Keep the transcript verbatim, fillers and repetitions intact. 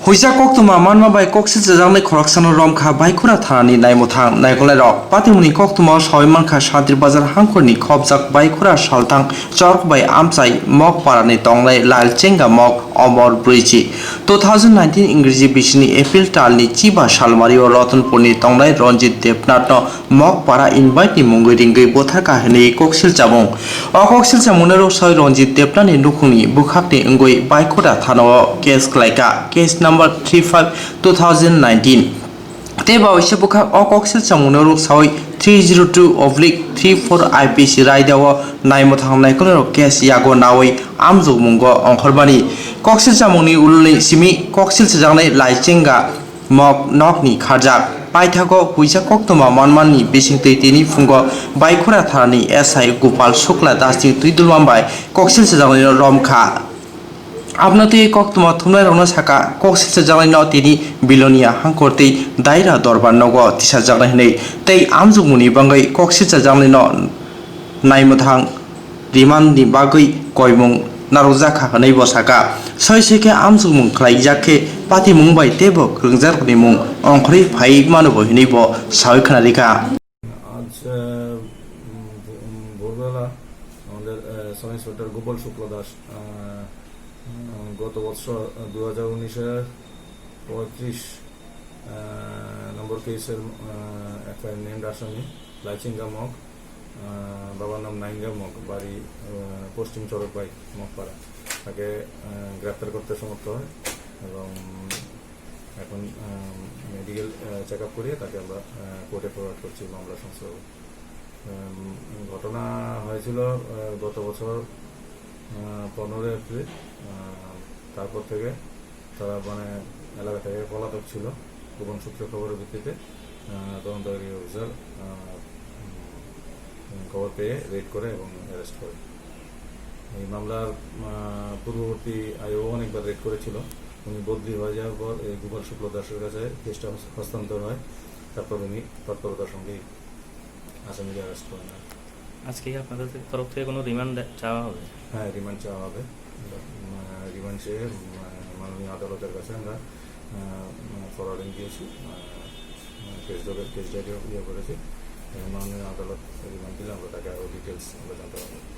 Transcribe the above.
Huijak koktwma manma bai koksil chajaknai khoroksano romkha Baikhura thanani naimwthang naikolnairok. Patimungni koktwmao sawi mankha Shantir Bazar hangkhorni khopjak Baikhura salthang chorok bai amchai Mokparani tongnai Lalchenga Mok Omor Bwrwichi. Two thousand nineteen Ingreji bisini April talni chiba salmario Ratanpurni tongnai Ranjit Debnathno Mokpara invite ni mungwi ringwi butharkha hwnwi koksil chamung. O koksil chamungno rwksoi Ranjit Debnathni nukhungni bwkhakni wngwi Baikhura thanao case khlaikha, case number three five two thousand nineteen. Tei bawaisa bwkhak o koksil chamungno rwksawi three zero two oblique three four I P C raidao naimwthang naikolnairok case yago nawi amjokmungo ongkhormani. Koksil chamungni uluni simi koksil chajaknai Laichenga Mok nokni kharjak. Paithago huijak koktwma manmani bisingtwi tini phungo Baikhura thanani S I Gopal Shukla Dasni twi dulmam bai koksil chajaknaino romkha. Aboni twi koktwma thumnairokno sakha, koksil chajaknaino tini Bilonia hangkhor tei Daira Dorbar nogo tisajaknai hwnwi tei amjokmungni bagwi koksil chajaknaino naimwthang rimani bagwi koimung narwkjakha hwnwi bo sakha. Soi soi khe amjokmung khlaijak khe patimung bai teibo kwrwngjakrokni mung ongkhorwi phaiwi mano bo hwnwi bo sawi khwnarikha. আজ আহ, উম, ভো- উম, ভোরবেলা আমাদের আহ, sub inspector Gopal শুক্লা দাস আহ, উম, গত বছর আহ, দু হাজার উনিশের পঁয়ত্রিশ আহ, নম্বর কেসের আহ, এফআইআর নেমড আসামি লাইচিঙ্গা মগ, আহ, বাবার নাম নাইঙ্গা মগ, বাড়ি আহ, পশ্চিম চরকবাই মগপাড়া। তাকে আহ, গ্রেপ্তার করতে সমর্থ হয় এবং এখন মেডিকেল চেক আপ করিয়ে তাকে আমরা কোর্টে ফরওয়ার্ড করছি মামলা সংশ্লেষ। উম, ঘটনা হয়েছিল আহ, গত বছর আহ, পনেরোই এপ্রিল। আহ, তারপর থেকে তারা মানে এলাকা থেকে পলাতক ছিল। গোপন সূত্রে খবরের ভিত্তিতে আহ, তদন্তকারী অফিসার আহ, উম, খবর পেয়ে রেড করে এবং অ্যারেস্ট করে। এই মামলার আহ, পূর্ববর্তী আইও অনেকবার রেড করেছিল। উনি বদলি হয়ে যাওয়ার পর এই গোপাল শুক্ল দাসের কাছে কেসটা হস- হস্তান্তর হয়। তারপর উনি তৎপরতার সঙ্গেই আসামিকে অ্যারেস্ট করেন আর কি। আজকে কি আপনাদের তরফ থেকে কোনো রিমান্ড দে- চাওয়া হবে? হ্যাঁ, রিমান্ড চাওয়া হবে। উম, আহ, রিমান্ড চেয়ে উম, আহ, মাননীয় আদালতের কাছে আমরা আহ, উম, ফরওয়ার্ডিং দিয়েছি। আহ, উম, কেস ডকে- কেস ডায়েরিও ইয়ে করেছি। এবং মাননীয় আদালত রিমান্ড দিলে আমরা তাকে আরও ডিটেলস আমরা জানতে পারবো।